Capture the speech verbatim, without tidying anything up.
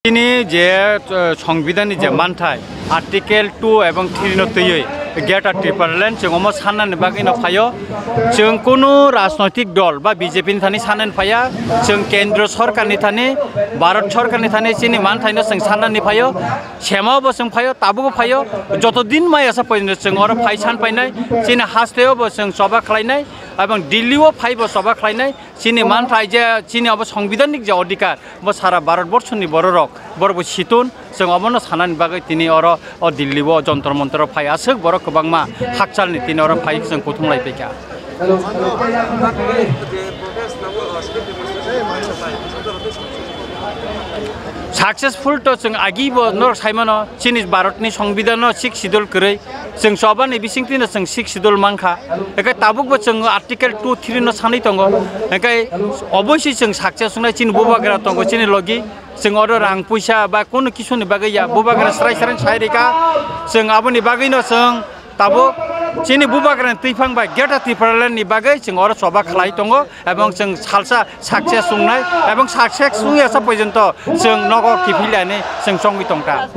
Chini je, eh, Songbidanni je manthai, Article two ebong three no twiwi Greater Tipraland chwng omo sannani bagwi no phaio. Chwng kunu rajnoitik dol ba B J P ni thani sannani phaiya, chwng Kendro Sorkar ni thani, Bharat Sorkar ni thani chini manthai no chwng sannani phaio, sema bo chwng phaio, tabuk bo phaio, joto din maya sa porjonto chwng oro phai san painai, chini hasteo bo chwng choba khlainai, ebong Delhi o phai bo choba khlainai, chini manthai je chini obo Songbidanni je odhikar, bo sara Bharat borso ni bororok, borok bo situn, chwng obono sanani bagwi tini oro o Delhi o Jontor Montor o phai aswk borok kwbangma hakchalni tini oro phai chwng kuthum lai paikha. Successful to chwng agi bo norok sai mano, chini Bharat ni Songbidan no Sixth Schedule kwrwi, chwng choba ni bisingtwi no chwng Sixth Schedule mankha. Hwnkhe tabuk bo chwng Article two three no sanwi tongo. Hwnkhe obviously chwng success wngnai, chini bubagra tongo chini logi. Chwng oro rang puisa ba kunu kisu ni bagwi ya, bubagra srai srai sai rikha. Chwng aboni bagwi no chwng tabuk chini bubagra ni twiphang bai Greater Tipraland ni bagwi chwng oro choba khlai tongo, ebong chwng salsa success wngnai, ebong success wngya sa porjonto chwng nogo kiphilani chwng chongwi tongkha.